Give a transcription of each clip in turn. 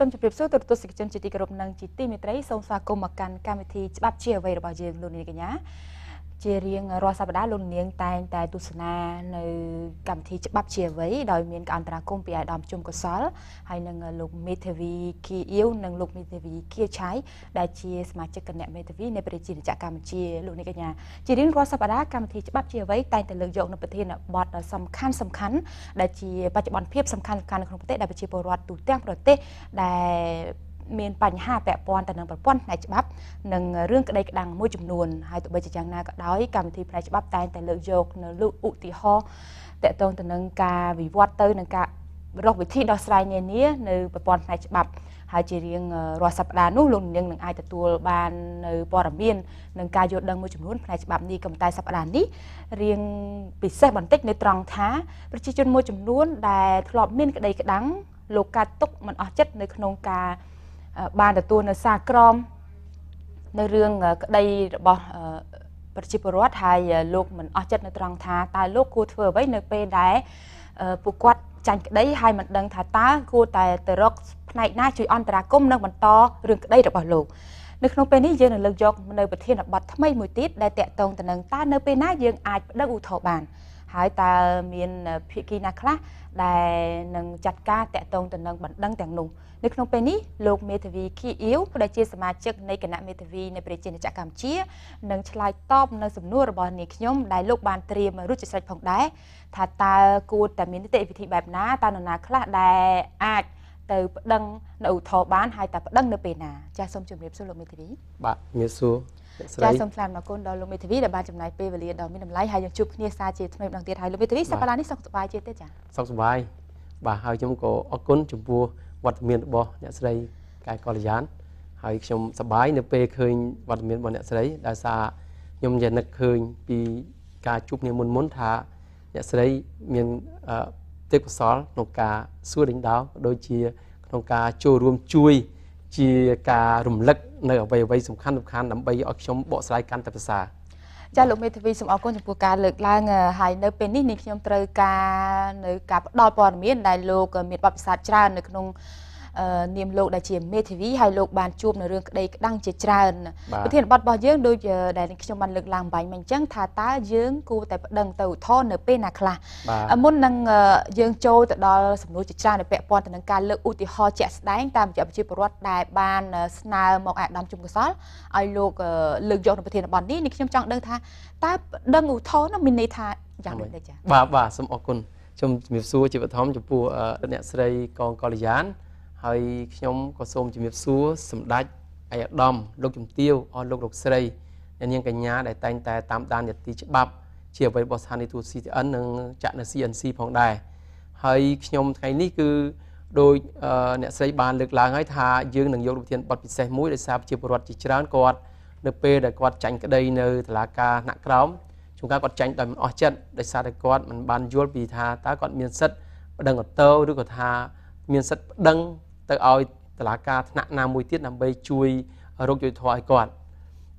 សូមជម្រាបសួរទូរទស្សនិកជនជាទីគោរពនិងជាទីមេត្រីសូមស្វាគមន៍មកកាន់កម្មវិធីច្បាប់ជាអ្វីរបស់យើងលោកនាងកញ្ញាជារៀងរាល់សប្តាហ៍លោកនាងតែងតែទស្សនានៅកម្មវិធីច្បាប់ជាអ្វីដោយមានការអន្តរាគមន៍ពីអាដាមជុំកុសលហើយនិងលោកមេធាវីគីអ៊ីវនិងលោកមេធាវីគៀឆៃដែលជាសមាជិកគណៈមេធាវីនៃប្រជាណាចក្រកម្ពុជាលោកនាងកញ្ញាជារៀងរាល់សប្តាហ៍កម្មវិធីច្បាប់ជាអ្វីតែងតែលើកយកនូវប្រធានបទសំខាន់សំខាន់ដែលជាបច្ចុប្បន្នភាពសំខាន់សំខាន់នៅក្នុងប្រទេសដែលប្រជាពលរដ្ឋទូទាំងប្រទេសដែលមានបញ្ហាពាក់ព័ន្ធទៅនឹងប្រព័ន្ធផ្នែកច្បាប់និងរឿងក្តីក្តាំងមួយចំនួនហើយទោះបីជាយ៉ាងណាក៏ដោយកម្មវិធីផ្នែកច្បាប់តែងតែលើកយកនៅលើកឧទាហរណ៍ទាក់ទងទៅនឹងការវិវត្តទៅនឹងការរកវិធីដោះស្រាយនានានៅប្រព័ន្ធផ្នែកច្បាប់ហើយជារៀងរាល់សប្តាហ៍នោះលោកនាងនឹងអាចទទួលបាននៅព័ត៌មាននិងការយល់ដឹងមួយចំនួនផ្នែកច្បាប់នេះក៏តែសប្តាហ៍នេះរៀងពិសេសបន្តិចនៅត្រង់ថាប្រជាជនមួយចំនួនដែលធ្លាប់មានក្តីក្តាំងលោកកាត់ទុកមិនអស់ចិត្តនៅក្នុងការបានទទួលនៅសារក្រមនៅរឿងក្តីរបស់ប្រជាពលរដ្ឋហើយលោកមិនអស់ចិត្តនៅត្រង់ថាតើលោកគួរធ្វើអ្វីនៅពេលដែលពួកគាត់ចាញ់ក្តីហើយមិនដឹងថាតើគួរតែទៅរកផ្នែកណាជួយអន្តរាគមន៍និងបន្តរឿងក្តីរបស់លោកនៅក្នុងពេលនេះយើងនឹងលើកយកនៅប្រធានបទថ្មីមួយទៀតដែលតាក់ទងទៅនឹងតើនៅពេលណាយើងអាចប្តឹងឧទ្ធរណ៍បានហើយតើមានភាគីណាខ្លះដែលនឹងចាត់ការតាក់ទងទៅនឹងបណ្ដឹងទាំងនោះនៅក្នុងពេលនេះលោកមេធាវីគីអ៊ីវដែលជាសមាជិកនៃគណៈមេធាវីនៃប្រជាណាចក្រកម្ពុជានឹងឆ្លើយតបនៅសំណួររបស់នាងខ្ញុំដែលលោកបានត្រៀមរួចជាស្រេចផងដែរថាតើគួរតែមាននីតិវិធីបែបណាតើនរណាខ្លះដែលអាចទៅប្តឹងនៅឧទ្ធរណ៍បានហើយតើប្តឹងនៅពេលណាចាសសូមជម្រាបសួរលោកមេធាវីបាទជំរាបសួរចាសសូមថ្លែងអំណរគុណដល់លោកមេធាវីដែលបានចំណាយពេលវេលាដ៏មានតម្លៃហើយយើងជួបគ្នាសាជាថ្មីម្ដងទៀតហើយលោកមេធាវីសប្តាហ៍នេះសុខសប្បាយជាទេចាសសុខសប្បាយបាទហើយខ្ញុំក៏អរគុណចំពោះវត្តមានរបស់អ្នកស្រីកែកល្យានហើយខ្ញុំសប្បាយនៅពេលឃើញវត្តមានរបស់អ្នកស្រីដោយសារខ្ញុំជានឹកឃើញពីការជួបគ្នាមុនមុនថាអ្នកស្រីមានទេពកោសល្យក្នុងការសួរដេញដោលដូចជាក្នុងការចូលរួមជួយជាការរំលឹកនៅអ្វីៗសំខាន់សំខាន់ដើម្បីឲ្យខ្ញុំបកស្រាយកាន់តែប្រសើរចាលោកមេធាវីសូមអរគុណចំពោះការលើកឡើងហើយនៅពេលនេះនាងខ្ញុំត្រូវការនៅការផ្ដល់ព័ត៌មានដែលលោកមានបទពិសោធន៍ច្រើននៅក្នុងនាមលោកដែលជាមេធាវីហើយលោកបានជួបនៅរឿងក្តីក្តាំងជាច្រើនប្រធានបទរបស់យើងដូចដែលខ្ញុំបានលើកឡើងបាញ់មិញអញ្ចឹងថាតើយើងគួរតែប្តឹងទៅឧទ្ធរណ៍នៅពេលណាខ្លះមុននឹងយើងចូលទៅដល់សំណួរជាច្រើនដែលពាក់ព័ន្ធទៅនឹងការលើកឧទាហរណ៍ជាក់ស្ដែងតាមរយៈប្រជាពលរដ្ឋដែលបានស្នើមកអាដាមជុំកុសលឲ្យលោកលើកយកនៅប្រធានបទនេះនេះខ្ញុំចង់ដឹងថាតើប្តឹងឧទ្ធរណ៍នោះមានន័យថាយ៉ាងម៉េចដែរចា៎បាទសូមអរគុណខ្ញុំជំរាបសួរជាបឋមចំពោះអ្នកស្រីកងកល្យានហើយខ្ញុំក៏សូមជំរាបសួរសម្ដេចឯកឧត្តមលោកជំទាវអស់លោកលោកស្រីអ្នកនាងកញ្ញាដែលតែងតែតាមដាននីតិច្បាប់ជាអ្វីរបស់ស្ថានីយទូត CTN និងចាក់នៅ CNC ផងដែរហើយខ្ញុំថ្ងៃនេះគឺដោយអ្នកស្រីបានលើកឡើងហើយថាយើងនឹងយកប្រធានបទពិសេសមួយដោយសារប្រជាពលរដ្ឋជាច្រើនគាត់នៅពេលដែលគាត់ចាញ់ក្តីនៅតុលាការថ្នាក់ក្រោមជួនកាលគាត់ចាញ់ដោយមិនអស់ចិត្តដោយសារតែគាត់មិនបានយល់ពីថាតើគាត់មានសិទ្ធិប្តឹងឧទ្ធរណ៍ឬក៏ថាមានសិទ្ធិប្តឹងទៅឲ្យតុលាការថ្នាក់ណាមួយទៀតដើម្បីជួយរកយុត្តិធម៌ឲ្យគាត់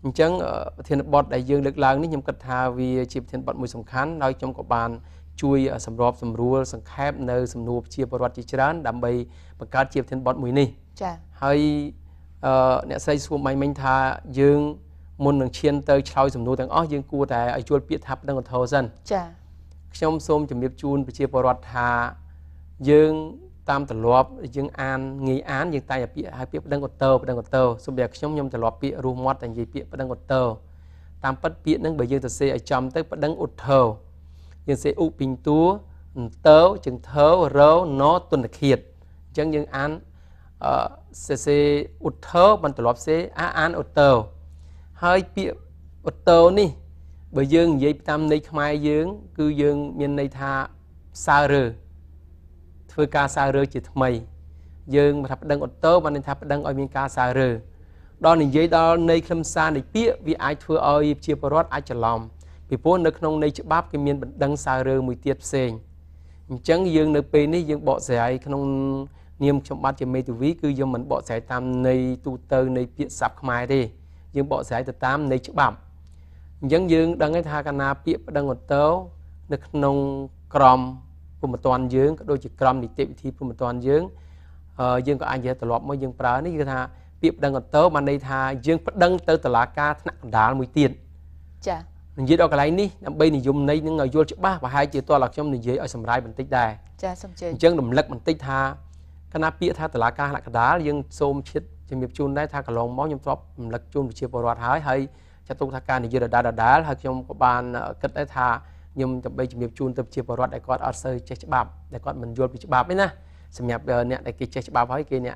អញ្ចឹងប្រធានបទដែលយើងលើកឡើងនេះខ្ញុំគិតថាវាជាប្រធានបទមួយសំខាន់ហើយខ្ញុំក៏បានជួយសម្របសម្រួលសង្ខេបនៅសំណួរប្រជាពលរដ្ឋជាច្រើនដើម្បីបង្កើតជាប្រធានបទមួយនេះចា៎ហើយអ្នកស្រីសួរមិញថាយើងមុននឹងឈានទៅឆ្លើយសំណួរទាំងអស់យើងគួរតែឲ្យជួលពាក្យថាប្តឹងឧទ្ធរណ៍សិនចា៎ខ្ញុំសូមជម្រាបជូនប្រជាពលរដ្ឋថាយើងតាមទម្លាប់យើងអានងាយអានយើងតែពាក្យឲ្យពាក្យប្តឹងឧទ្ធរណ៍ប្តឹងឧទ្ធរណ៍សូម្បីតែខ្ញុំទម្លាប់ពាក្យរស់មាត់តែនិយាយពាក្យប្តឹងឧទ្ធរណ៍តាមពិតពាក្យហ្នឹងបើយើងទៅសេឲ្យចំទៅប្តឹងឧទ្ធរណ៍យើងសេឧពីងតួអន្តើជើងថើរណទុនឃាតអញ្ចឹងយើងអានសេសេឧទ្ធរណ៍បានទម្លាប់សេអានឧទ្ធរណ៍ហើយពាក្យឧទ្ធរណ៍នេះបើយើងនិយាយតាមន័យខ្មែរយើងគឺយើងមានន័យថាសើរើធ្វើការសើរើជាថ្មីយើងថាប្តឹងឧទ្ធរណ៍បានន័យថាប្តឹងឲ្យមានការសើរើដល់និយាយដល់ន័យខ្លឹមសារនៃពាក្យវាអាចធ្វើឲ្យជាពលរដ្ឋអាចច្រឡំពីព្រោះនៅក្នុងន័យច្បាប់គេមានបណ្ដឹងសើរើមួយទៀតផ្សេងអញ្ចឹងយើងនៅពេលនេះយើងបកស្រាយក្នុងនាមខ្ញុំបាទជាមេធាវីគឺយើងមិនបកស្រាយតាមន័យទូទៅនៃពាក្យស័ព្ទខ្មែរទេយើងបកស្រាយទៅតាមន័យច្បាប់អញ្ចឹងយើងដឹងហើយថាកាលណាពាក្យប្តឹងឧទ្ធរណ៍នៅក្នុងក្រមព្រហ្មទណ្ឌយើងក៏ដូចជាក្រមនីតិវិធីព្រហ្មទណ្ឌយើង យើងក៏អាចនិយាយត្រឡប់មកយើងប្រើនេះគឺថាពាក្យប្តឹងអន្តរបានន័យថាយើងប្តឹងទៅតុលាការថ្នាក់កណ្ដាលមួយទៀតចានិយាយដល់កន្លែងនេះដើម្បីនិយមន័យនឹងឲ្យយល់ច្បាស់ប្រហែលជាតើខ្ញុំនិយាយឲ្យសម្រាយបន្តិចដែរចាសូមជឿអញ្ចឹងរំលឹកបន្តិចថាគណៈពាក្យថាតុលាការថ្នាក់កណ្ដាលយើងសូមឈិតជំរាបជូនដែរថាកន្លងមកខ្ញុំធ្លាប់រំលឹកជូនប្រជាពលរដ្ឋហើយហើយចាត់ទុកថាការនិយាយដដែលៗហើយខ្ញុំក៏បានគិតដែរថាខ្ញុំដើម្បីជំរាបជូនទៅប្រជាពលរដ្ឋដែលគាត់អត់សូវចេះច្បាប់ដែលគាត់មិនយល់ពីច្បាប់ទេណាសម្រាប់អ្នកដែលគេចេះច្បាប់ហើយគេអ្នក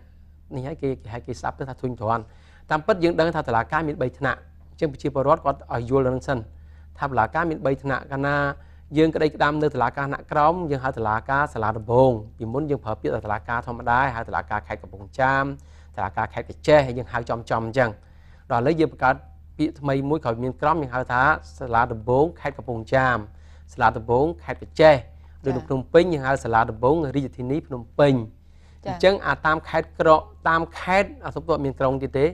នេះហើយគេហៅគេស្ដាប់ទៅថាធុញទ្រាន់តាមពិតយើងដឹងថាតុលាការមាន3ថ្នាក់អញ្ចឹងប្រជាពលរដ្ឋគាត់ឲ្យយល់នឹងសិនថាតុលាការមាន3ថ្នាក់កាលណាយើងក្តីក្តាំនៅតុលាការថ្នាក់ក្រោមយើងហៅតុលាការសាលាដំបងពីមុនយើងប្រើពាក្យតុលាការធម្មតាហៅតុលាការខេត្តកំពង់ចាមតុលាការខេត្តក្រចេះហើយយើងហៅចំចំអញ្ចឹងដល់ឥឡូវយើងបង្កើតពាក្យថ្មីមួយក្រោយមានក្រមយើងហៅថាសាលាដំបងខេត្តកំពង់ចាមសាលាដំបងខេត្តក្រចេះឬនៅភ្នំពេញយើងហៅសាលាដំបងរាជធានីភ្នំពេញអញ្ចឹងអាតាមខេត្តក្រតាមខេត្តអត់សុំទោះមានក្រុងទៀតទេ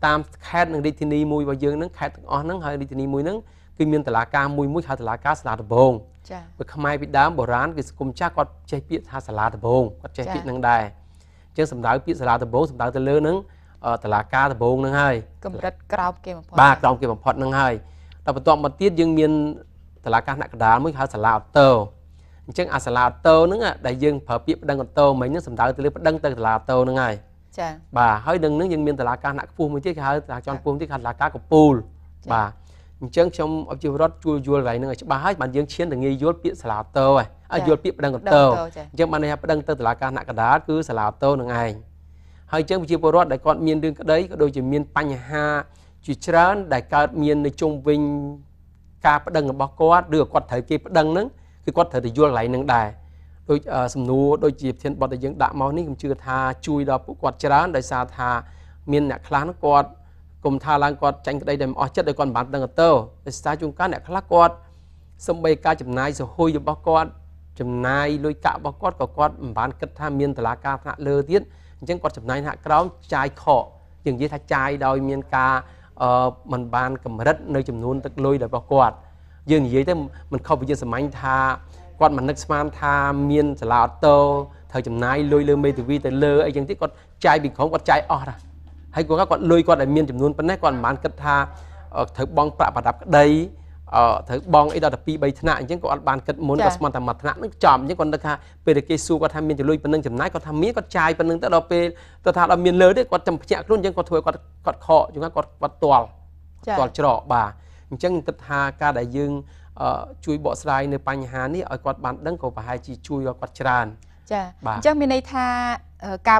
តាមខេត្តនិងរាជធានីមួយរបស់យើងហ្នឹងខេត្តទាំងអស់ហ្នឹងហើយរាជធានីមួយហ្នឹងគឺមានតុលាការមួយមួយហៅតុលាការសាលាដំបងចាព្រោះខ្មែរពីដើមបុរាណគឺសង្គមចាស់គាត់ចេះពាក្យថាសាលាដំបងគាត់ចេះពាក្យហ្នឹងដែរអញ្ចឹងសំដៅពាក្យសាលាដំបងសំដៅទៅលើហ្នឹងតុលាការដំបងហ្នឹងហើយកម្រិតក្រោមគេបំផុតបាទក្រោមគេបំផុតហ្នឹងហើយដល់បន្ទាប់មកទៀតយើងមានតុលាការថ្នាក់កណ្ដាលមួយហៅសាលាអូតូអញ្ចឹងអាសាលាអូតូហ្នឹងដែលយើងប្រើពាក្យប្តឹងអូតូមិញហ្នឹងសំដៅទៅលើប្តឹងទៅសាលាអូតូហ្នឹងហើយចាបាទហើយនឹងហ្នឹងយើងមានតុលាការថ្នាក់ខ្ពស់មួយទៀតគេហៅតុលាការជាន់ខ្ពស់ទៀតគេហៅតុលាការកំពូលបាទអញ្ចឹងខ្ញុំអភិវឌ្ឍជួយយល់កន្លែងហ្នឹងឲ្យច្បាស់ហើយបានយើងឈានទៅងាយយល់ពាក្យសាលាអូតូហើយយល់ពាក្យប្តឹងអូតូអញ្ចឹងបានន័យថាប្តឹងទៅតុលាការថ្នាក់កណ្ដាលគឺសាលាអូតូនឹងឯងហើយអញ្ចឹងប្រជាពលរដ្ឋដែលគាត់មានរឿងក្តីក៏ដូចជាមានបញ្ហាជាច្រើនដែលកើតមាននៅជុំវិញការប្តឹងរបស់គាត់ឬគាត់ត្រូវគេប្តឹងហ្នឹងគឺគាត់ត្រូវតែយល់កន្លែងហ្នឹងដែរដូចសំណួរដូចជាប្រធានបទដែលយើងដាក់មកនេះខ្ញុំជឿថាជួយដល់ពួកគាត់ច្រើនដោយសារថាមានអ្នកខ្លះហ្នឹងគាត់គុំថាឡើងគាត់ចាញ់ក្តីដែលមិនអស់ចិត្តដោយគាត់មិនបានប្តឹងទៅដោយសារជួនកាលអ្នកខ្លះគាត់សំបីការចំណាយសហុយរបស់គាត់ចំណាយលុយកាក់របស់គាត់ក៏គាត់មិនបានគិតថាមានតុលាការថ្នាក់លើទៀតអញ្ចឹងគាត់ចំណាយថ្នាក់ក្រោមចាយខកយើងនិយាយថាចាយដោយមានការមិនបានកម្រិតនៅចំនួនទឹកលុយរបស់គាត់យើងនិយាយទៅមិនខុសពីយើងសាមញ្ញថាគាត់មិននឹកស្មានថាមានសាលាអូតូត្រូវចំណាយលុយលើមេធាវីទៅលើអីចឹងទៀតគាត់ចាយពីក្រុមគាត់ចាយអស់ដែរហើយគាត់លុយគាត់ដែលមានចំនួនប៉ុណ្ណេះគាត់មិនបានគិតថាត្រូវបង់ប្រាក់ប្រដាប់ក្តីត្រូវបង់អីដល់តែ2 3ថ្នាក់អញ្ចឹងគាត់អត់បានគិតមុនគាត់ស្មានតែមួយថ្នាក់នឹងចំអញ្ចឹងគាត់នឹកថាពេលដែលគេសួរគាត់ថាមានចំនួនប៉ុណ្ណឹងចំណាយគាត់ថាមានគាត់ចាយប៉ុណ្ណឹងទៅដល់ពេលទៅថាដល់មានលើទេគាត់ចាំភ្ញាក់ខ្លួនអញ្ចឹងគាត់ធ្វើគាត់គាត់ខកអញ្ចឹងគាត់គាត់ទាល់ទាល់ច្រកបាទអញ្ចឹងគិតថាការដែលយើងជួយបកស្រាយនៅបញ្ហានេះឲ្យគាត់បានដឹងក៏ប្រហែលជាជួយដល់គាត់ច្រើនចាអញ្ចឹងមានន័យថាក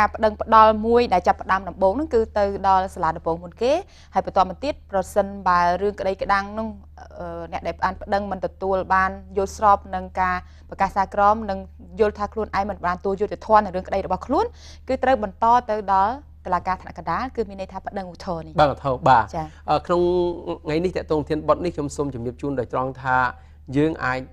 ារប្តឹងផ្ដាល់មួយដែលចាប់ផ្ដើមដំបូងហ្នឹងគឺទៅដល់សាលាដំបូងមុនគេហើយបន្តមកទៀតប្រសិនបើរឿងក្តីក្តាំងនោះអ្នកដែលបានប្តឹងមិនទទួលបានយល់ស្របនឹងការប្រកាសសាលក្រមនិងយល់ថាខ្លួនឯងមិនបានទទួលយុត្តិធម៌នៅរឿងក្តីរបស់ខ្លួនគឺត្រូវបន្តទៅដល់តុលាការថ្នាក់កណ្ដាលគឺមានន័យថាប្តឹងឧទ្ធរណ៍នេះបាទឧទ្ធរណ៍បាទក្នុងថ្ងៃនេះតកតងធានបទនេះខ្ញុំសូមជម្រាបជូនដោយត្រង់ថាយើងអាច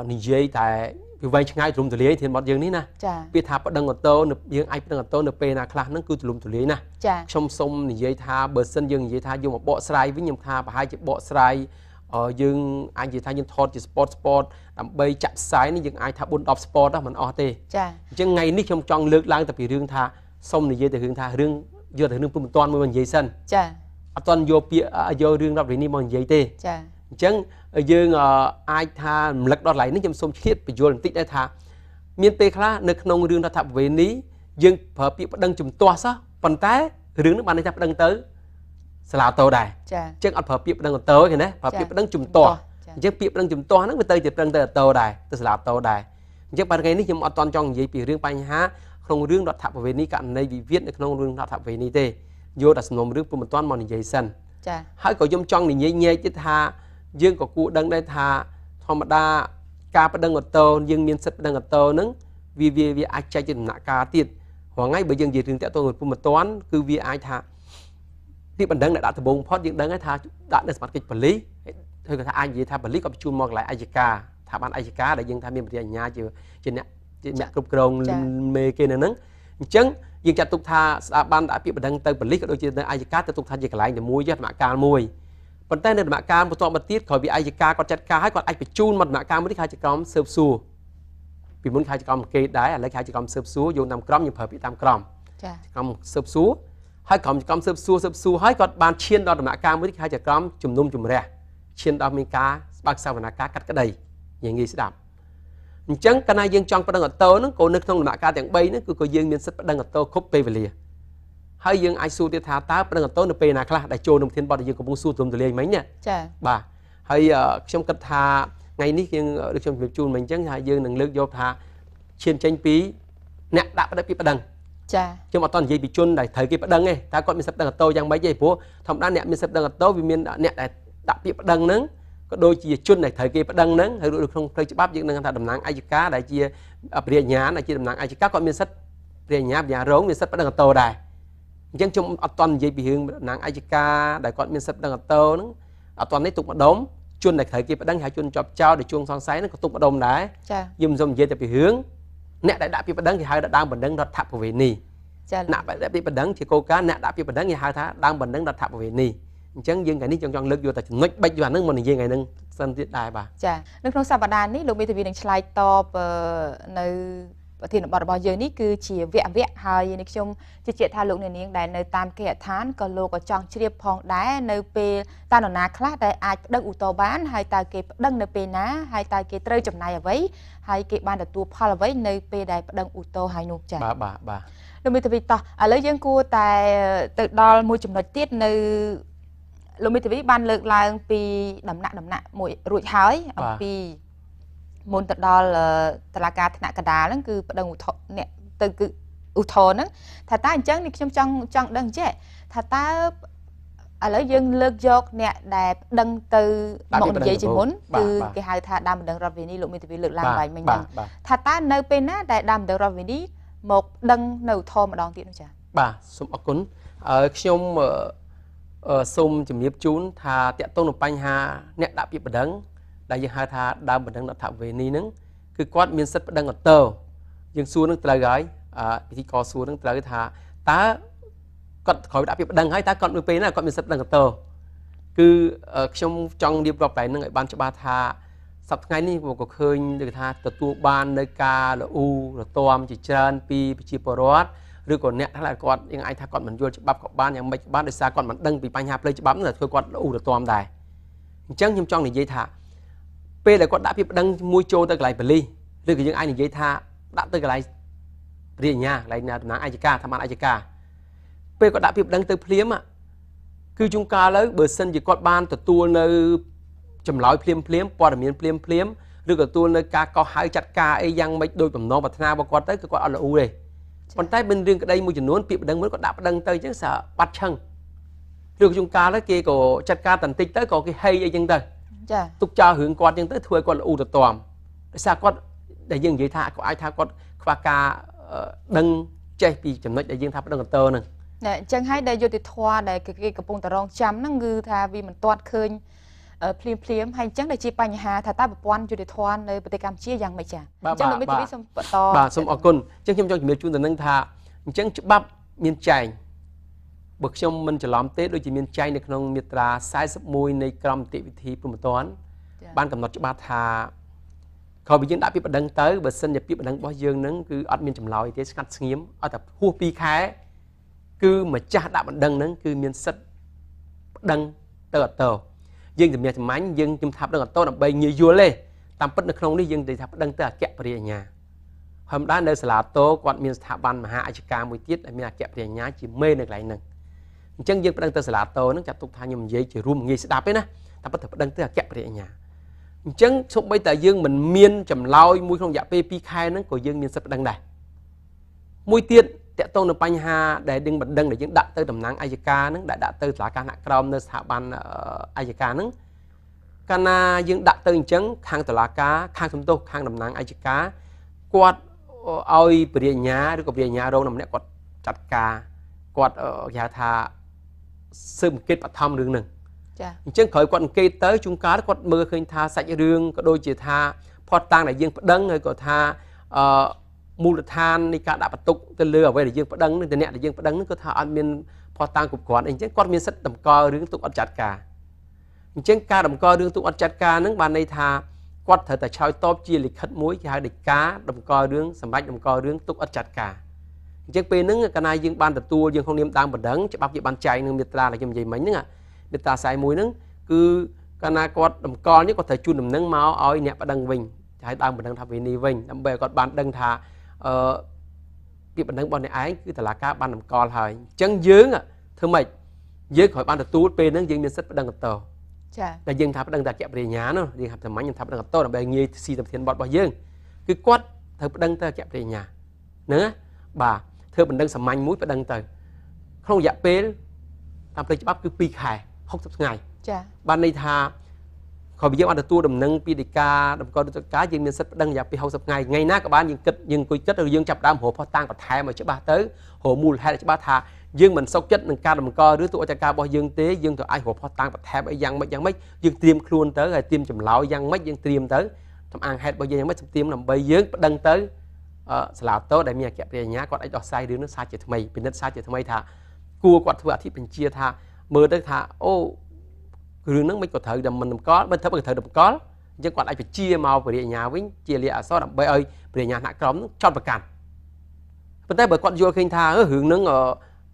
និយាយតែវាវែងឆ្ងាយទូលំទូលាយធានបទយើងនេះណាពាក្យថាប្តឹងអូតូយើងអាចប្តឹងអូតូនៅពេលណាខ្លះហ្នឹងគឺទូលំទូលាយណាខ្ញុំសូមនិយាយថាបើសិនយើងនិយាយថាយកមកបកស្រាយវិញខ្ញុំថាប្រហែលជាបកស្រាយយើងអាចនិយាយថាយើងថតជា sport ដើម្បីចាក់ផ្សាយនេះយើងអាចថា4 10 sport ដែរមិនអស់ទេអញ្ចឹងថ្ងៃនេះខ្ញុំចង់លើកឡើងតែពីរឿងថាសូមនិយាយទៅរឿងថារឿងយកទៅរឿងព្រមមិនទាន់មួយមកនិយាយសិនចាអត់ទាន់យកពាក្យយករឿងរដ្ឋនេះមកនិយាយទេចាអញ្ចឹងយើងអាចថារំលឹកដល់កន្លែងនេះខ្ញុំសូមឆ្លៀតបញ្យល់បន្តិចដែរថាមានពេលខ្លះនៅក្នុងរឿងរដ្ឋប្រវេណីយើងប្រើពាក្យប្តឹងជំទាស់សោះប៉ុន្តែរឿងនេះបានន័យថាប្តឹងទៅសាលាអូតូដែរអញ្ចឹងអត់ប្រើពាក្យប្តឹងអូតូទេណាប្រើពាក្យប្តឹងជំទាស់អញ្ចឹងពាក្យប្តឹងជំទាស់ហ្នឹងវាទៅជាប្តឹងទៅអូតូដែរទៅសាលាអូតូដែរអញ្ចឹងបាទថ្ងៃនេះខ្ញុំអត់ទាន់ចង់និយាយពីរឿងបញ្ហាក្នុងរឿងរដ្ឋប្រវេណីករណីវិវាទនៅក្នុងរឿងរដ្ឋប្រវេណីទេយកតែសំណុំរឿងព្រមមិនទាន់មកនិយាយសិនចាហើយក៏ខ្ញុំចង់និយាយញែកទៀតថាយើងក៏គួរដឹងដែរថាធម្មតាការប្តឹងអូតូយើងមានសិទ្ធិប្តឹងអូតូហ្នឹងវាអាចចែកជាដំណាក់កាលទៀតរាល់ថ្ងៃបើយើងនិយាយរឿងតាក់ទងនឹងព្រមមិនទាន់គឺវាអាចថាពាក្យបណ្ដឹងដែលដាក់ដំបូងផុតយើងដឹងហើយថាដាក់នៅសមត្ថកិច្ចប៉ូលីសឬក៏ថាអាចនិយាយថាប៉ូលីសក៏បញ្ជូនមកកន្លែងអយ្យការថាបានអយ្យការដែលយើងថាមានប្រតិអញ្ញាជាអ្នកគ្រប់គ្រងមេគេនៅហ្នឹងអញ្ចឹងយើងចាត់ទុកថាស្ថាប័នដាក់ពាក្យបណ្ដឹងទៅប៉ូលីសក៏ដូចជានៅអយ្យការទៅទុកថាជាកន្លែងតែមួយដំណាក់កាលមួយប៉ុន្តែនៅដំណាក់កាលបន្ទាប់មកទៀតក្រោយពីអយ្យការគាត់ចាត់ការហើយគាត់អាចបញ្ជូនមកដំណាក់កាលមួយនេះគេហៅជាក្រុមស៊ើបសួរ ពីមុនគេហៅចក្រមគេដែរឥឡូវគេហៅចក្រមស៊ើបសួរយោងតាមក្រមយើងប្រើពាក្យតាមក្រមចាចក្រមស៊ើបសួរហើយក្រមចក្រមស៊ើបសួរស៊ើបសួរហើយគាត់បានឈានដល់ដំណាក់កាលមួយគេហៅចក្រមជំនុំជម្រះឈានដល់មានការបើកសវនកម្មកាត់ក្តីយើងងាយស្ដាប់អញ្ចឹងកាលណាយើងចង់ប្តឹងអតោហ្នឹងក៏នៅក្នុងដំណាក់កាលទាំង3ហ្នឹងគឺក៏យើងមានសិទ្ធិប្តឹងអតោគ្រប់ពេលវេលាហើយយើងអាចសួរទៀតថាតើប្តឹងអតោនៅពេលណាខ្លះដែលចូលក្នុងធានបទដែលយើងកំពុងសួរទូលំទូលាយមិញណាចាបាទហើយខ្ញុំគិតថាថ្ងៃនេះយើងដូចខ្ញុំជម្រាបជូនមិញអញ្ចឹងថាយើងនឹងលើកយកថាឈានចេញពីអ្នកដាក់ប្តឹងពីប្តឹងចាខ្ញុំអត់តនិយាយពីជនដែលត្រូវគេប្តឹងទេតើគាត់មានសិទ្ធិប្តឹងអតោយ៉ាងម៉េចទេព្រោះធម្មតាអ្នកមានសិទ្ធិប្តឹងអតោវាមានអ្នកដែលដាក់ពាក្យប្តឹងហ្នឹងក៏ដូចជាជនដែលត្រូវគេប្តឹងហ្នឹងហើយនៅក្នុងផ្លូវច្បាប់យើងនឹងថាតំណាងអយ្យការដែលជាព្រះញ្ញាដែលជាតំណាងអយ្យការគាត់មានសិទ្ធិព្រះញ្ញាព្រះរងមានសិទ្ធិប្តឹងអតោដែរអញ្ចឹងខ្ញុំអត់តនិយាយពីរឿងតំណាងអយ្យការដែលគាត់មានសិទ្ធិប្តឹងអតោហ្នឹងអត់តនេះទុកម្ដុំជនដែលត្រូវគេប្តឹងហៅជនជាប់ចោទដែលជួងសង្ស័យហ្នឹងក៏ទុកម្ដុំដែរចាយើងមិនសូមនិយាយតែពីរឿងអ្នកដែលដាក់ពាក្យប្តឹងគេហៅថាដើមបណ្ដឹងរដ្ឋប្រវេណីចាអ្នកដាក់ពាក្យបណ្ដឹងជាគោលការណ៍អ្នកដាក់ពាក្យបណ្ដឹងគេហៅថាដើមបណ្ដឹងរដ្ឋប្រវេណីអញ្ចឹងយើងថ្ងៃនេះចង់លើកយកតែចំណុចបិចយកអាហ្នឹងមកនិយាយថ្ងៃហ្នឹងសិនទៀតដែរបាទចានៅក្នុងសប្តាហ៍នេះលោកមេធាវីនឹងឆ្លើយតបនៅប្រធានបទរបស់យើងនេះគឺជាវគ្គហើយនេះខ្ញុំជឿជាក់ថាលោកអ្នកនាងដែលនៅតាមគេហដ្ឋានក៏លោកក៏ចង់ជ្រាបផងដែរនៅពេលតើនរណាខ្លះដែលអាចប្តឹងឧទ្ធរណ៍បានហើយតើគេប្តឹងនៅពេលណាហើយតើគេត្រូវចំណាយអ្វីហើយគេបានទទួលផលអ្វីនៅពេលដែលប្តឹងឧទ្ធរណ៍ហើយនោះចាបាទបាទបាទលោកមេធាវីតោះឥឡូវយើងគួរតែទៅដល់មួយចំណុចទៀតនៅលោកមេធាវីបានលើកឡើងពីដំណាក់មួយរួចហើយអំពីមុនទៅដល់តឡាការថ្នាក់កណ្ដាលហ្នឹងគឺប្តឹងឧទ្ធរណ៍អ្នកទៅគឺឧទ្ធរណ៍ហ្នឹងថាតើអញ្ចឹងនេះខ្ញុំចង់ដឹងចេះថាតើឥឡូវយើងលើកយកអ្នកដែលប្តឹងទៅមកនិយាយជាមុនគឺគេហៅថាដើមបណ្ដឹងរដ្ឋវិនីលោកមេធាវីលើកឡើងបែបមិញហ្នឹងថាតើនៅពេលណាដែលដើមបណ្ដឹងរដ្ឋវិនីមកប្តឹងនៅឧទ្ធរណ៍ម្ដងទៀតនោះចាបាទសូមអរគុណខ្ញុំសូមជំរាបជូនថាតកតងនឹងបញ្ហាអ្នកដាក់ពាក្យប្តឹងដែលយើងហៅថាដើមបណ្ដឹងរដ្ឋវេនីហ្នឹងគឺគាត់មានសិទ្ធិប្តឹងអតោយើងសួរនឹងត្រូវហើយពិធីករសួរនឹងត្រូវថាតើគាត់ក្រោយដាក់ពាក្យប្តឹងហើយតើគាត់នៅពេលណាគាត់មានសិទ្ធិប្តឹងអតោគឺខ្ញុំចង់រៀបរាប់កន្លែងហ្នឹងឲ្យបានច្បាស់ថាសប្តាហ៍ថ្ងៃនេះក៏ឃើញដូចថាទទួលបាននៅការលូរទាំជាច្រើនពីប្រជាពលរដ្ឋឬក៏អ្នកខ្លះគាត់យើងអាចថាគាត់មិនយល់ច្បាប់ក៏បានយ៉ាងម៉េចក៏បានដោយសារគាត់មិនដឹងពីបញ្ហាផ្លូវច្បាប់ហ្នឹងធ្វើគាត់លូរទាំដែរអញ្ចឹងខ្ញុំចង់និយាយថាពេលដែលគាត់ដាក់ពាក្យប្តឹងមួយចូលទៅកន្លែងប៉ូលីសឬក៏យើងអាចនិយាយថាដាក់ទៅកន្លែងរាជអាជ្ញាកន្លែងតំណាងអយ្យការថាបានអយ្យការពេលគាត់ដាក់ពាក្យប្តឹងទៅភ្លាមគឺជួនកាលទៅបើសិនជាគាត់បានទទួលនៅចម្លើយភ្លាមភ្លាមព័ត៌មានភ្លាមភ្លាមឬក៏ទទួលនៅការកោះហៅចាត់ការអីយ៉ាងម៉េចដោយបំណងប្រាថ្នារបស់គាត់ទៅគឺគាត់អត់ល្អូទេប៉ុន្តែមានរឿងក្តីមួយចំនួនពាក្យប្តឹងមួយគាត់ដាក់ប្តឹងទៅអញ្ចឹងសារបាត់ឆឹងឬជួនកាលទៅគេក៏ចាត់ការតន្តិចទៅក៏គេហីអីចឹងទៅចាទុកចោលរឿងគាត់ចឹងទៅធ្វើឲ្យគាត់ល្អូទៅទាំដោយសារគាត់ដែលយើងនិយាយថាគាត់អាចថាគាត់ខ្វះការដឹងចេះពីចំណុចដែលយើងថាប្តឹងអន្តរហ្នឹងណែអញ្ចឹងហើយដែលយុត្តិធម៌ដែលគេកំពុងតែរងចាំហ្នឹងគឺថាវាមិនទាន់ឃើញភ្លាមភ្លាមហើយអញ្ចឹងដែលជាបញ្ហាថាតើប្រព័ន្ធយុត្តិធម៌នៅប្រទេសកម្ពុជាយ៉ាងម៉េចចាអញ្ចឹងលោកមេធាវីសូមបន្តបាទសូមអរគុណអញ្ចឹងខ្ញុំចង់ជំរាបជូនទៅនឹងថាអញ្ចឹងច្បាប់មានចែងបើខ្ញុំមិនច្រឡំទេដូចជាមានចែងនៅក្នុងមាត្រា41នៃក្រមនីតិវិធីព្រហ្មទណ្ឌបានកំណត់ច្បាស់ថាក្រោយពីយើងដាក់ពាក្យប្តឹងទៅបើសិនជាពាក្យប្តឹងរបស់យើងនឹងគឺអត់មានចម្លើយទេស្ងាត់ស្ងៀមអត់តែហួស2ខែគឺម្ចាស់ដាក់បណ្ដឹងនឹងគឺមានសិទ្ធិប្តឹងទៅអតោយើងជំនះចម្មាញ់យើងខ្ញុំថាប្តឹងអតោដើម្បីងាយយល់ទេតាមពិតនៅក្នុងនេះយើងនិយាយថាប្តឹងទៅអគ្គព្រះរាជអាជ្ញាហើយមិនដែរនៅសាលាតោគាត់មានស្ថាប័នមហាអយ្យការមួយទៀតដែលមានអគ្គព្រះរាជអាជ្ញាជាមេនៅកន្លែងហ្នឹងអញ្ចឹងយើងប្តឹងទៅសាលាតោហ្នឹងចាត់ទុកថាខ្ញុំនិយាយជារួមងាយស្ដាប់ទេណាតែពិតទៅប្តឹងទៅអគ្គព្រះរាជអាជ្ញាអញ្ចឹងសូម្បីតែយើងមិនមានចម្លើយមួយក្នុងរយៈពេល2ខែហ្នឹងក៏យើងមានសិទ្ធិប្តឹងដែរមួយទៀតតកតងនឹងបញ្ហាដែលយើងបណ្ដឹងដែលយើងដាក់ទៅតំណាងអយ្យការហ្នឹងដែលដាក់ទៅសាលាការថ្នាក់ក្រោមនៅស្ថាប័នអយ្យការហ្នឹងកាលណាយើងដាក់ទៅអញ្ចឹងខាងតុលាការខាងសំទោសខាងតំណាងអយ្យការគាត់ឲ្យព្រះរាជអាជ្ញាឬក៏ព្រះរាជអាជ្ញារងម្នាក់គាត់ចាត់ការគាត់គេហៅថាស៊ើបអង្កេតបឋមរឿងហ្នឹងចាអញ្ចឹងក្រោយគាត់អង្កេតទៅជួនកាលគាត់មើលឃើញថាសាច់រឿងក៏ដូចជាថាផុតតាំងដែលយើងប្តឹងហើយក៏ថាអឺមូលដ្ឋាននៃការដាក់បន្ទុកទៅលើអ្វីដែលយើងប្តឹងនឹងអ្នកដែលយើងប្តឹងនឹងគឺថាអត់មានផុសតាងគ្រប់គ្រាន់អីអញ្ចឹងគាត់មានសិទ្ធិតម្កល់រឿងទុកអត់ចាត់ការអញ្ចឹងការតម្កល់រឿងទុកអត់ចាត់ការនឹងបានន័យថា គាត់ត្រូវតែឆ្លើយតបជាលិខិតមួយគេហៅដីកាតម្កល់រឿងសម្រាប់តម្កល់រឿងទុកឥតចាត់ការអញ្ចឹងពេលហ្នឹងកាលណាយើងបានទទួលយើងក្នុងនាមដើមបណ្ដឹងច្បាប់គេបានចែងនឹងមាត្រាដែលខ្ញុំនិយាយមិញហ្នឹងមាត្រា41ហ្នឹងគឺកាលណាគាត់តម្កល់នេះគាត់ត្រូវជូនដំណឹងមកឲ្យអ្នកប្តឹងវិញហើយដើមបណ្ដឹងថាវិនីវិញដើម្បីឲ្យគាត់បានដឹងថាអឺពាក្យបណ្ដឹងរបស់អ្នកឯងគឺតុលាការបានតម្កល់ហើយអញ្ចឹងយើងធ្វើម៉េចយើងក្រោយបានទទួលពេលហ្នឹងយើងមានសិទ្ធិប្តឹងបន្តចាតែយើងថាប្តឹងតែអគ្គព្រះញ្ញានោះយើងថាសាមញ្ញខ្ញុំថាប្តឹងបន្តដើម្បីងាយស៊ីទៅធានបទរបស់យើងគឺគាត់ត្រូវប្តឹងទៅអគ្គព្រះញ្ញាហ្នឹងណាបាទធ្វើបណ្ដឹងសាមញ្ញមួយប្តឹងទៅក្នុងរយៈពេលតាមផ្លូវច្បាប់គឺ2ខែ60ថ្ងៃចាបានន័យថាក្រោយពីយើងបានទទួលដំណឹងពីដីកាតម្កល់តុលាការយើងមានសិទ្ធិប្តឹងរយៈពេល60ថ្ងៃថ្ងៃណាក៏បានយើងគិតយើងអង្គុយគិតឬយើងចាប់ដើមរកភស្តុតាងបន្ថែមឲ្យច្បាស់ទៅរកមូលហេតុឲ្យច្បាស់ថាយើងមិនសុខចិត្តនឹងការតម្កល់ឬទូអចាររបស់យើងទេយើងទៅអាចរកភស្តុតាងបន្ថែមអីយ៉ាងម៉េចយ៉ាងម៉េចយើងត្រៀមខ្លួនទៅហើយត្រៀមចម្លើយយ៉ាងម៉េចយើងត្រៀមទៅសំអាងហេតុរបស់យើងយ៉ាងម៉េចត្រៀមដើម្បីយើងប្តឹងទៅសាលាតោដែលមានអគ្គព្រះញ្ញាគាត់អាចដោះស្រាយរឿងនោះសាជាថ្មីពិនិត្យសាជាថ្មីថាគួរគាត់ធ្វើអធិបញ្ជាថាមើលទៅថាអូរឿងហ្នឹងមិនក៏ត្រូវតែមិនតម្កល់មិនត្រូវក៏ត្រូវតម្កល់អញ្ចឹងគាត់អាចបញ្ជាមកព្រះញ្ញាវិញជាលាអក្សរដើម្បីឲ្យព្រះញ្ញាថ្នាក់ក្រមហ្នឹងចោទប្រកាន់ប៉ុន្តែបើគាត់យល់ឃើញថារឿងហ្នឹង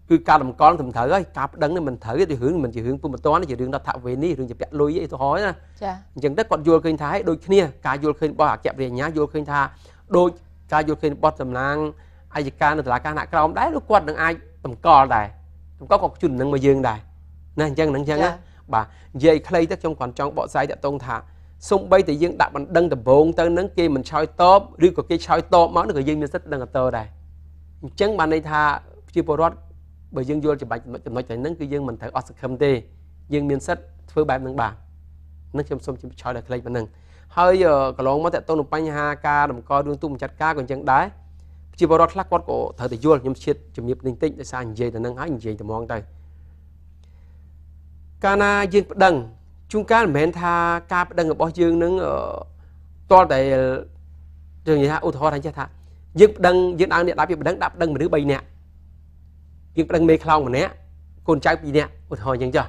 គឺការតម្កល់ត្រឹមត្រូវហើយការប្តឹងនេះមិនត្រូវទេរឿងមិនជារឿងពុំបន្ទាន់ជារឿងរដ្ឋវេនីរឿងជាពាក់លុយអីទៅហើយណាចាអញ្ចឹងទៅគាត់យល់ឃើញថាដូចគ្នាការយល់ឃើញរបស់អគ្គព្រះញ្ញាយល់ឃើញថាដូចការយល់ឃើញរបស់តំណាងអយ្យការនៅតុលាការថ្នាក់ក្រោមដែរឬគាត់នឹងអាចតម្កល់ដែរតម្កល់ក៏ជូននឹងមកយើងដែរណាអញ្ចឹងនឹងអញ្ចឹងណាបាទនិយាយខ្លីទៅខ្ញុំគ្រាន់ចង់បកស្រាយតាក់ទងថាសូម្បីតែយើងដាក់បណ្ដឹងដំបូងទៅនឹងគេមិនឆ្លើយតបឬក៏គេឆ្លើយតបមកនោះក៏យើងមានសិទ្ធិប្តឹងអន្តរដែរអញ្ចឹងបានន័យថាប្រជាពលរដ្ឋបើយើងយល់ច្បាស់ចំណុចតែហ្នឹងគឺយើងមិនត្រូវអស់សង្ឃឹមទេយើងមានសិទ្ធិធ្វើបែបហ្នឹងបាទនឹងខ្ញុំសូមជម្រាបឆ្លើយដល់ខ្លីប៉ុណ្ណឹងហើយកន្លងមកតាក់ទងនឹងបញ្ហាការតម្កល់រឿងទូម្ចាស់ការក៏អញ្ចឹងដែរប្រជាពលរដ្ឋខ្លះគាត់ក៏ត្រូវតែយល់ខ្ញុំជាតិជំរាបនេះតិចដោយសារនិយាយទៅនឹងហើយនិយាយតែហ្មងទៅកាលណាយើងប្តឹងជួនកាលមិនមែនថាការប្តឹងរបស់យើងនឹងតលតែយើងនិយាយថាឧទាហរណ៍ថាចេះថាយើងប្តឹងយើងដើរនេះដាក់ពីប្តឹងដាក់ប្តឹងមនុស្ស3នាក់យើងប្តឹងមេខ្លោងម្នាក់កូនចៅ2នាក់ឧទាហរណ៍អញ្ចឹងចុះ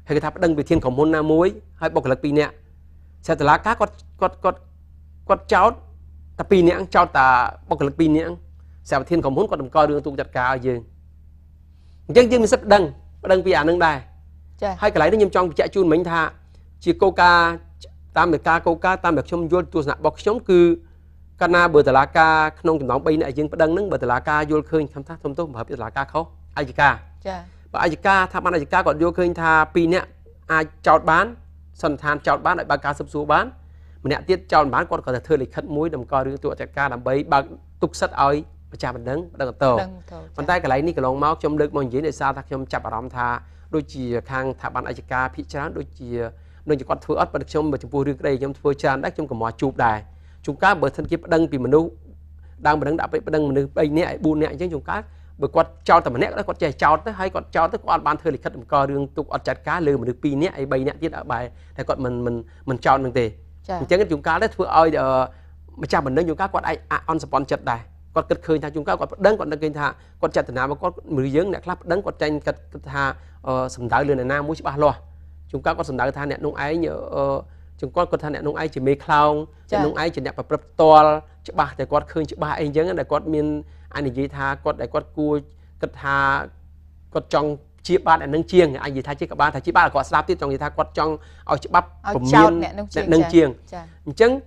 ហើយគេថាប្តឹងវិធានក្រុមហ៊ុនណាមួយហើយបុគ្គលិក2នាក់សេតឡាការគាត់គាត់គាត់គាត់ចោតតែ2នាក់ចោតតែបុគ្គលិក2នាក់សារប្រធានក្រុមហ៊ុនគាត់តម្កល់រឿងទូចាត់ការឲ្យយើងអញ្ចឹងយើងមានសិទ្ធិប្តឹងប្តឹងពីអានឹងដែរហើយកន្លែងនេះខ្ញុំចង់បញ្ជាក់ជូនមិញថាជាគោលការណ៍តាមនៃការគោលការណ៍តាមដែលខ្ញុំយល់ទស្សនៈរបស់ខ្ញុំគឺកាលណាបើតុលាការក្នុងចំណោម3នាក់យើងប្តឹងហ្នឹងបើតុលាការយល់ឃើញខ្ញុំថាសុំទោសបើតុលាការខុសអយ្យការចាបើអយ្យការថាបានអយ្យការគាត់យល់ឃើញថា2នាក់អាចចោតបានសន្និដ្ឋានចោតបានឲ្យបើកការស៊ើបសួរបានម្នាក់ទៀតចោតមិនបានគាត់ក៏តែធ្វើលិខិតមួយតម្កល់រឿងទូអចារការដើម្បីបើកទុកសិទ្ធឲ្យម្ចាស់បណ្ដឹងប្តឹងបន្តប៉ុន្តែកន្លែងនេះកន្លងមកខ្ញុំលើកមកនិយាយដោយសារថាខ្ញុំចាប់អារម្មណ៍ថាដូចជាខាងស្ថាប័នអយ្យការភាគច្រើនដូចជាគាត់ធ្វើអត់ប៉ុន្តែខ្ញុំចំពោះរឿងក្តីខ្ញុំធ្វើច្រើនដែរខ្ញុំក៏មកជួបដែរជួនកាលបើសិនគេប្តឹងពីមនុស្សដើមបណ្ដឹងដាក់ប្តឹងមនុស្ស3នាក់ឲ្យ4នាក់អញ្ចឹងជួនកាលបើគាត់ចោទតែម្នាក់គាត់ចេះចោទទៅហើយគាត់ចោទទៅគាត់អត់បានធ្វើលិខិតតម្កល់រឿងទុកអត់ចាត់ការលើមនុស្ស2នាក់ឲ្យ3នាក់ទៀតឲ្យបែរតែគាត់មិនចោទនឹងទេអញ្ចឹងជួនកាលទៅធ្វើឲ្យម្ចាស់បណ្ដឹងជួនកាលគាត់អាចអន់សពន់ចិត្តដែរគាត់គិតឃើញថាជួនកាលគាត់ប្តឹងគាត់នឹកឃើញថាគាត់ចេតនាមកគាត់មនុស្សយើងអ្នកខ្លះប្តឹងគាត់ចាញ់គិតថាសំដៅលើអ្នកណាមួយច្បាស់លាស់ជួនកាលគាត់សំដៅថាអ្នកនោះឯងជួនកាលគាត់ថាអ្នកនោះឯងជាមេខ្លោងអ្នកនោះឯងជាអ្នកប្រព្រឹត្តផ្ទាល់ច្បាស់តែគាត់ឃើញច្បាស់អីអញ្ចឹងដែលគាត់មានអាចនិយាយថាគាត់ដែលគាត់គួរគិតថាគាត់ចង់ជាបានអានឹងជាងអាចនិយាយថាជាក៏បានថាជាបានគាត់ស្ដាប់ទៀតចង់និយាយថាគាត់ចង់ឲ្យច្បាប់ពមៀនអ្នកនឹងជាងអញ្ចឹង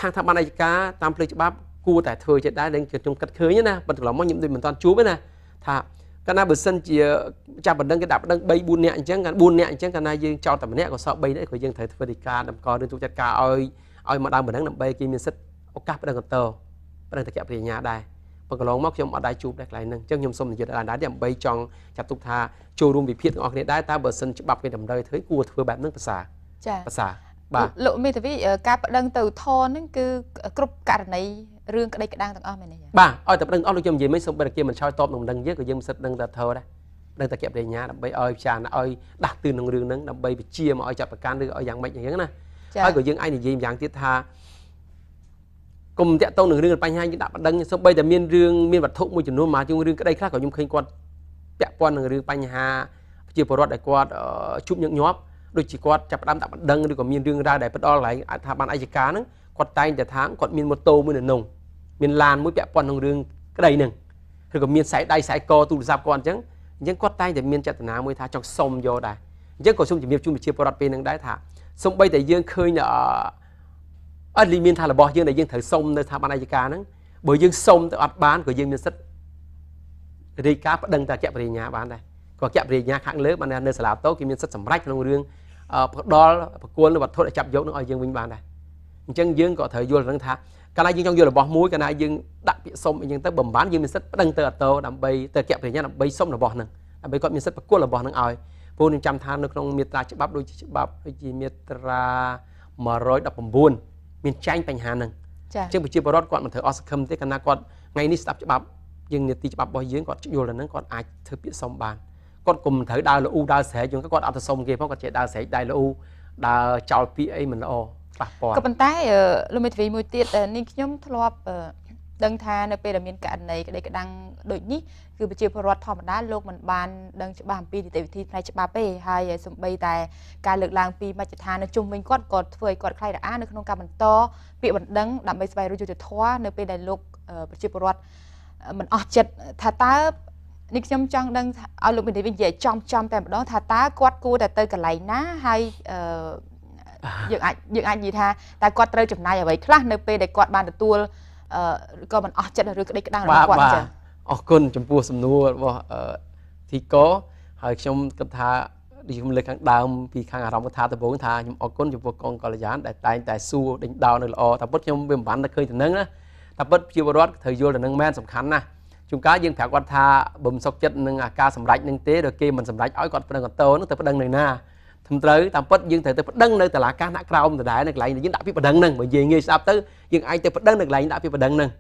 ខាងស្ថាប័នអយ្យការតាមផ្លូវច្បាប់គួរតែធ្វើចិត្តដែរនឹងខ្ញុំគិតឃើញណាប៉ុន្តែកន្លងមកខ្ញុំដូចមិនទាន់ជួបទេណាថាកាលណាបើសិនជាចាប់បណ្ដឹងគេដាក់បណ្ដឹង3 4នាក់អញ្ចឹងកាល4នាក់អញ្ចឹងកាលណាយើងចោទតែម្នាក់ក៏សល់3នាក់ក៏យើងត្រូវធ្វើដីកាតម្កល់រឿងទូចាត់ការឲ្យមកដើមបណ្ដឹងដើម្បីគេមានសិទ្ធិឱកាសប្តឹងបន្តប្តឹងតកព្រះញ្ញាដែរប៉ុន្តែកន្លងមកខ្ញុំអត់ដែរជួបដែរកន្លែងហ្នឹងអញ្ចឹងខ្ញុំសូមនិយាយដែរដើម្បីចង់ចាត់ទុកថាចូលរួមវិភាគទាំងអស់គ្នាដែរតើបើសិនច្បាប់គេតម្រូវធ្វើគួរធ្វើបែបហ្នឹងភាសាចាភាសាបាទលោកមេធាវីការប្តឹងទៅធរហ្នឹងគឺគ្រប់ករណីរឿងក្តីក្តាំងទាំងអស់មែនទេបាទឲ្យតែប្តឹងអស់លោកខ្ញុំនិយាយមិញសូមបើគេមិនឆ្លើយតបនឹងបណ្ដឹងយើងក៏យើងមិនសិទ្ធដឹងតែធរដែរដឹងតែគប្រិញ្ញាដើម្បីឲ្យពិចារណាឲ្យដាស់តឿនក្នុងរឿងហ្នឹងដើម្បីបញ្ជាមកឲ្យចាត់ប្រកាន់ឬឲ្យយ៉ាងម៉េចអញ្ចឹងណាហើយក៏យើងអាចនិយាយម្យ៉ាងទៀតថាកុំតាក់ទងនឹងរឿងបញ្ហាយើងដាក់បណ្ដឹងសូម្បីតែមានរឿងមានវត្ថុមួយចំនួនមកជាងរឿងក្តីខ្លះក៏ខ្ញុំឃើញគាត់ពាក់ព័ន្ធនឹងរឿងបញ្ហាប្រជាពលរដ្ឋដែលគាត់ជួបញឹកញាប់ ដូចជាគាត់ចាប់ផ្ដើមដាក់បណ្ដឹងឬក៏មានរឿងរ៉ាវដែលផ្ដល់កន្លែងស្ថាប័នអយ្យការហ្នឹងគាត់តែងតែថាគាត់មានម៉ូតូមួយនៅនោះមានឡានមួយពាក់ព័ន្ធនឹងរឿងក្តីហ្នឹងឬក៏មានខ្សែដៃខ្សែកទូរស័ព្ទគាត់អញ្ចឹងគាត់តែងតែមានចេតនាមួយថាចង់សុំយកដែរអញ្ចឹងក៏សូមជំរាបជូនប្រជាពលរដ្ឋពេលហ្នឹងដែរថាសូម្បីតែយើងឃើញអត់លីមានថារបស់យើងដែលយើងត្រូវសុំនៅស្ថាប័នអយ្យការហ្នឹងបើយើងសុំទៅអត់បានក៏យើងមានសិទ្ធិរាយការណ៍ប្តឹងទៅអគ្គព្រះរាជអាជ្ញាបានដែរក៏អគ្គព្រះរាជអាជ្ញាខាងលើបាននៅសាលាតូគេមានសិទ្ធិសម្រេចក្នុងរឿងផ្ដល់ប្រគល់នៅវត្ថុដែលចាប់យកនឹងឲ្យយើងវិញបានដែរអញ្ចឹងយើងក៏ត្រូវយល់នឹងថាកាលណាយើងចង់យករបស់មួយកាលណាយើងដាក់ពាក្យសុំអញ្ចឹងទៅបំបានយើងមានសិទ្ធិប្តឹងទៅអតោដើម្បីទៅអគ្គព្រះរាជអាជ្ញាដើម្បីសុំរបស់ហ្នឹងដើម្បីគាត់មានសិទ្ធិប្រគល់របស់ហ្នឹងឲ្យព្រោះខ្ញុំចាំថានៅក្នុងមាត្រាច្បាប់ដូចជាច្បាប់ដូចជាមាត្រា119មានចែងបញ្ហាហ្នឹងអញ្ចឹងប្រជាពលរដ្ឋគាត់មិនត្រូវអស់សង្ឃឹមទេកាលណាគាត់ថ្ងៃនេះស្ដាប់ច្បាប់យើងនីតិច្បាប់របស់យើងគាត់យល់ដល់ហ្នឹងគាត់អាចធ្វើពាក្យសុំបានគាត់គុំត្រូវដើរលូដើរស្រែកយើងគាត់អត់ទៅសុំគេផងគាត់ចេះដើរស្រែកដើរលូដើរចោលពាក្យអីមិនល្អប៉ះពាល់ក៏ប៉ុន្តែលោកមេធាវីមួយទៀតនាងខ្ញុំធ្លាប់ដឹងថានៅពេលដែលមានករណីក្តីក្តាំងដូចនេះគឺប្រជាពលរដ្ឋធម្មតាលោកមិនបានដឹងច្បាស់អំពីនីតិវិធីផ្នែកច្បាប់ទេហើយសូម្បីតែការលើកឡើងពីមជ្ឈដ្ឋាននៅជុំវិញគាត់ក៏ធ្វើឲ្យគាត់ខ្លាចរអានៅក្នុងការបន្តពាក្យបណ្ដឹងដើម្បីស្វែងរកយុត្តិធម៌នៅពេលដែលលោកប្រជាពលរដ្ឋមិនអស់ចិត្តថាតើនេះខ្ញុំចង់ដឹងឲ្យលោកមេធាវីនិយាយចំតែម្ដងថាតើគាត់គួរតែទៅកន្លែងណាហើយយើងអាចនិយាយថាតើគាត់ត្រូវចំណាយអ្វីខ្លះនៅពេលដែលគាត់បានទទួលក៏មិនអស់ចិត្តឬក្តីក្តាំងរបស់គាត់ចឹងអរគុណចំពោះសំណួររបស់ធីកហើយខ្ញុំគិតថាដូចខ្ញុំលើកខាងដើមពីខាងអារម្មណ៍កថាដំបូងថាខ្ញុំអរគុណចំពោះកងកល្យានដែលតែងតែសួរដេញដោលនៅល្អតែពិតខ្ញុំវាមិនបានតែឃើញទៅនឹងណាតែពិតប្រជាពលរដ្ឋត្រូវយល់ទៅនឹងមែនសំខាន់ណាស់ជួនកាលយើងប្រាប់គាត់ថាបើមិនសុខចិត្តនឹងអាការសម្រេចនឹងទេដល់គេមិនសម្រេចឲ្យគាត់ប្តឹងកតោនឹងទៅប្តឹងនៅណាត្រឹមត្រូវតាមពិតយើងត្រូវទៅប្តឹងនៅតុលាការថ្នាក់ក្រោមដដែលនៅកន្លែងយើងដាក់ពាក្យប្តឹងហ្នឹងបើនិយាយងាយស្ដាប់ទៅយើងអាចទៅប្តឹងនៅកន្លែងដាក់ពាក្យប្តឹងហ្នឹង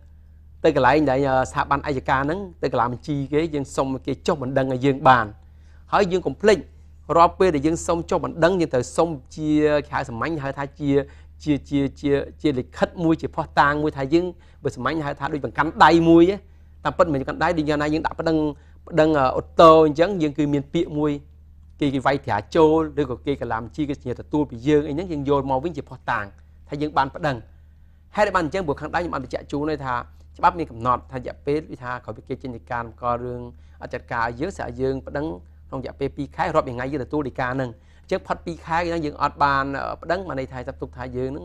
ទៅកន្លែងដែលស្ថាប័នអយ្យការហ្នឹងទៅកន្លែងបញ្ជីគេយើងសុំគេចុះបណ្ដឹងឲ្យយើងបានហើយយើងកុំភ្លេចរាល់ពេលដែលយើងសុំចុះបណ្ដឹងយើងត្រូវសុំជាគេហៅសាមញ្ញហៅថាជាជាជាជាជាលិខិតមួយជាភស្តុតាងមួយថាយើងបើសាមញ្ញហៅថាដូចបង្កាន់ដៃមួយតាមពិតមិនកាន់ដៃដូចយ៉ាងណាយើងដាក់ប្តឹងអូតូអញ្ចឹងយើងគឺមានពាក្យមួយគេវាយត្រាចូលឬក៏គេកលាមជីគេជាទទួលពីយើងអីហ្នឹងយើងយកមកវិញជាភស្តុតាងថាយើងបានប្តឹងហេតុបានអញ្ចឹងព្រោះខាងដៃខ្ញុំបានបញ្ជាក់ជូនថាច្បាប់មានកំណត់ថារយៈពេលវាថាក្រោយពីគេចេញដីកាតម្កល់រឿងអត់ចាត់ការឲ្យយើងស្រាប់យើងប្តឹងក្នុងរយៈពេល2ខែរាប់ថ្ងៃយើងទទួលដីកាហ្នឹងអញ្ចឹងផុត2ខែហ្នឹងយើងអត់បានប្តឹងបានន័យថាចាប់ទុកថាយើងហ្នឹង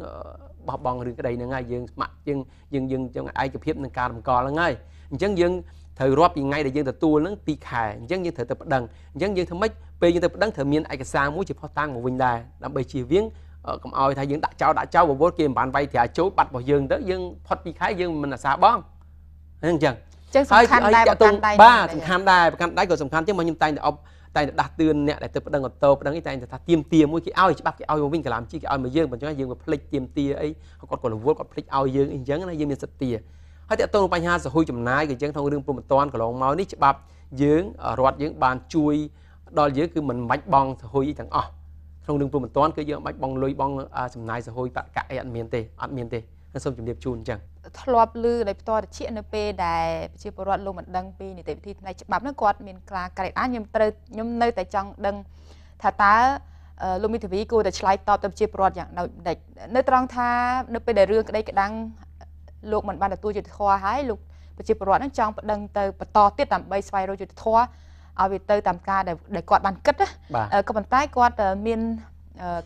បោះបង់រឿងក្តីហ្នឹងហើយយើងស្ម័គ្រយើងយើងយើងឯកភាពនឹងការតម្កល់ហ្នឹងហើយអញ្ចឹងយើងត្រូវរាប់ពីថ្ងៃដែលយើងទទួលហ្នឹង2ខែអញ្ចឹងយើងត្រូវទៅប្តឹងអញ្ចឹងយើងធ្វើម៉េចពេលយើងទៅប្តឹងត្រូវមានឯកសារមួយជាភស្តុតាងមកវិញដែរដើម្បីជៀសវាងកុំឲ្យថាយើងដាក់ចោលបវលគេមិនបានវាយត្រាចូលបាត់របស់យើងទៅយើងផុត2ខែយើងមិនអាសាបងហ្នឹងអញ្ចឹងសំខាន់ដែរប្រកាន់ដៃបាទសំខាន់ដែរប្រកាន់ដៃក៏សំខាន់ជាងមកខ្ញុំតែងតែអបតែងតែដាស់តឿនអ្នកដែលទៅប្តឹងអូតូប្តឹងអីតែងតែថាទៀមទាមួយគេឲ្យច្បាប់គេឲ្យមកវិញកលាមជីគេឲ្យមកយើងបើអញ្ចឹងយើងវាភ្លេចទៀមទាអីគាត់ក៏រវល់គាត់ភ្លេចឲ្យយើងអីអញ្ចឹងណាយើងមានសិទ្ធិទាហើយតើតើបញ្ហាសហុយចំណាយក៏អញ្ចឹងក្នុងរឿងព្រំប្រទានកន្លងមកនេះច្បាប់យើងរដ្ឋយើងបានជួយដល់យើងគឺមិនបាច់បង់សហុយទាំងអស់ក្នុងរឿងព្រំប្រទានគឺយើងមិនបាច់បង់លុយបង់ចំណាយសហុយបកអីអត់មានទេសូមជម្រាបជូនអញ្ចឹងធ្លាប់ឮដោយផ្ទាល់ត្រចៀកនៅពេលដែលប្រជាពលរដ្ឋលោកមិនដឹងពីនីតិវិធីផ្នែកច្បាប់ហ្នឹងគាត់មានក្លាក្រែកអាខ្ញុំនៅតែចង់ដឹងថាតើលោកមេធាវីគួរតែឆ្លើយតបទៅប្រជាពលរដ្ឋយ៉ាងដូចម្ដេចនៅត្រង់ថានៅពេលដែលរឿងក្តីក្តាំងលោកមិនបានទទួលយុត្តិធម៌ហើយលោកប្រជាពលរដ្ឋហ្នឹងចង់ប្តឹងទៅបន្តទៀតដើម្បីស្វែងរកយុត្តិធម៌ឲ្យវាទៅតាមការដែលគាត់បានគិតណាក៏ប៉ុន្តែគាត់មាន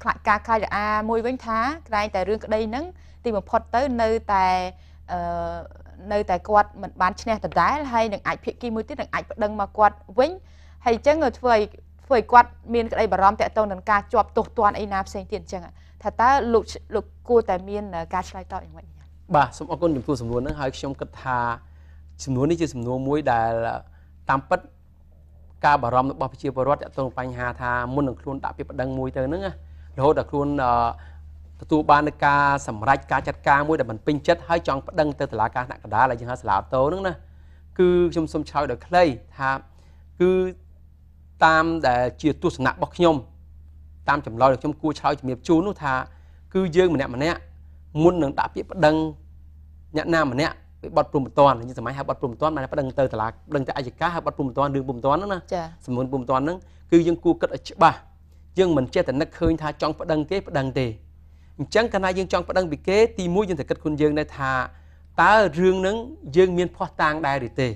ខ្លាចការខ្លាចរអាមួយវិញថាក្រែងតែរឿងក្តីហ្នឹងទីបំផុតទៅនៅតែគាត់មិនបានឈ្នះដដែលហើយនឹងអាចភាគីមួយទៀតនឹងអាចប្តឹងមកគាត់វិញហើយអញ្ចឹងធ្វើឲ្យគាត់មានក្តីបារម្ភតាក់ទងនឹងការជាប់ទោសទណ្ឌអីណាផ្សេងទៀតអញ្ចឹងថាតើលោកគួរតែមានការឆ្លើយតបយ៉ាងម៉េចបាទសូមអរគុណចំពោះសំណួរហ្នឹងហើយខ្ញុំគិតថាសំណួរនេះជាសំណួរមួយដែលតាមពិតការបារម្ភរបស់ប្រជាពលរដ្ឋតាក់ទងបញ្ហាថាមុននឹងខ្លួនដាក់ពាក្យប្តឹងមួយទៅហ្នឹងរហូតដល់ខ្លួនទទួលបាននូវការសម្រេចការចាត់ការមួយដែលមិនពេញចិត្តហើយចង់ប្តឹងទៅតុលាការថ្នាក់កណ្ដាលដែលយើងហៅសាលាអូតូហ្នឹងណាគឺខ្ញុំសូមឆ្លើយដោយខ្លីថាគឺតាមដែលជាទស្សនៈរបស់ខ្ញុំតាមចម្លើយដែលខ្ញុំគួរឆ្លើយជំរាបជូននោះថាគឺយើងម្នាក់ម្នាក់មុននឹងដាក់ពាក្យប្តឹងអ្នកណាម្នាក់ពីបទព្រំប្រទានយើងសម័យហៅបទព្រំប្រទានបានប្តឹងទៅតុលាប្តឹងទៅអយ្យការហៅបទព្រំប្រទានរឿងព្រំប្រទានហ្នឹងណាសំណួរព្រំប្រទានហ្នឹងគឺយើងគួរគិតឲ្យច្បាស់ យើងមិនចេះតែនឹកឃើញថាចង់ប្តឹងគេប្តឹងទេ។ អញ្ចឹងកាលណាយើងចង់ប្តឹងពីគេ ទីមួយយើងត្រូវគិតខ្លួនយើងដែរថា តើរឿងហ្នឹងយើងមានភ័ស្តុតាងដែរឬទេ?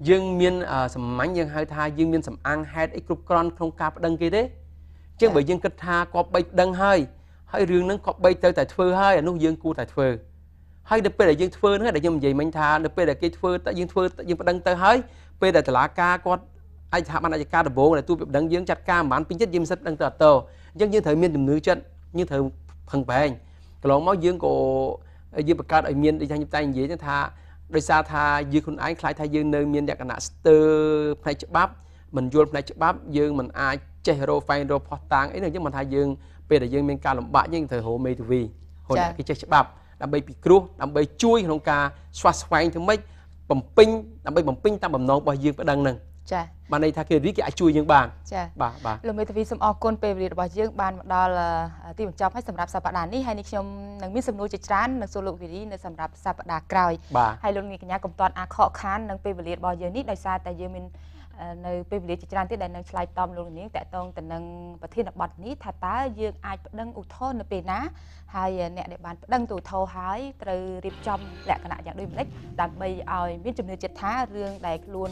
យើងមានសម្ាញ់ យើងហៅថាយើងមានសម្អាងហេតុអីគ្រប់គ្រាន់ក្នុងការប្តឹងគេទេ? អញ្ចឹងបើយើងគិតថាគាត់បីប្តឹងហើយ ហើយរឿងហ្នឹងគាត់បីទៅតែធ្វើហើយ អានោះយើងគួរតែធ្វើ។ ហើយនៅពេលដែលយើងធ្វើហ្នឹង ដែលខ្ញុំនិយាយមិញថា នៅពេលដែលគេធ្វើ យើងធ្វើ យើងប្តឹងទៅហើយ ពេលដែលតុលាការគាត់ឯកស្ថាប័នអយ្យការដំបូងដែលទូប្តឹងយើងចាត់ការមិនបានពេញចិត្ត យើងមិនសិតប្តឹងទៅអត់ទៅ។ អញ្ចឹងយើងត្រូវមានជំនឿចិត្ត យើងត្រូវប្រឹងប្រែង។ កន្លងមកយើងក៏យើងបង្កើតឲ្យមាន ដូចខ្ញុំតែនិយាយថា ដោយសារថាយើងខ្លួនឯងខ្លាចថាយើងនៅមានលក្ខណៈស្ទើរផ្នែកច្បាប់ មិនយល់ផ្នែកច្បាប់ យើងមិនអាចចេះរកហ្វែងរកផុសតាងអីហ្នឹង។ អញ្ចឹងមិនថាយើងពេលដែលយើងមានការលំបាក យើងត្រូវរកមេធាវី រកអ្នកគេចេះច្បាប់ ដើម្បីពិគ្រោះ ដើម្បីជួយក្នុងការស្វះស្វែងធ្វើម៉េចបំពេញ ដើម្បីបំពេញតាមបំណងរបស់យើងប្តឹងហ្នឹង។ ចា បានន័យថាគេរីគេអាចជួយយើងបាន។ ចា បាទ បាទ លោកមេធាវី សូមអរគុណ។ ពេលវេលារបស់យើងបានមកដល់ទីបញ្ចប់ហើយសម្រាប់សប្តាហ៍នេះ ហើយនេះខ្ញុំនឹងមានសំណួរជាច្រើននឹងសួរលោកវីរីនៅសម្រាប់សប្តាហ៍ក្រោយ។ ហើយលោកនាងកញ្ញាកុំទាន់អាខកខាននឹងពេលវេលារបស់យើងនេះ ដោយសារតែយើងមាននៅពេលវេលាជាច្រើនទៀតដែលនឹងឆ្លើយតបលោកនាងតកតងទៅនឹងប្រធានបទនេះ ថាតើយើងអាចប្តឹងឧទ្ធរណ៍នៅពេលណា ហើយអ្នកដែលបានប្តឹងទៅឧទ្ធរណ៍ហើយត្រូវរៀបចំលក្ខណៈយ៉ាងដូចម្តេច ដើម្បីឲ្យមានជំនឿចិត្តថារឿងដែលខ្លួន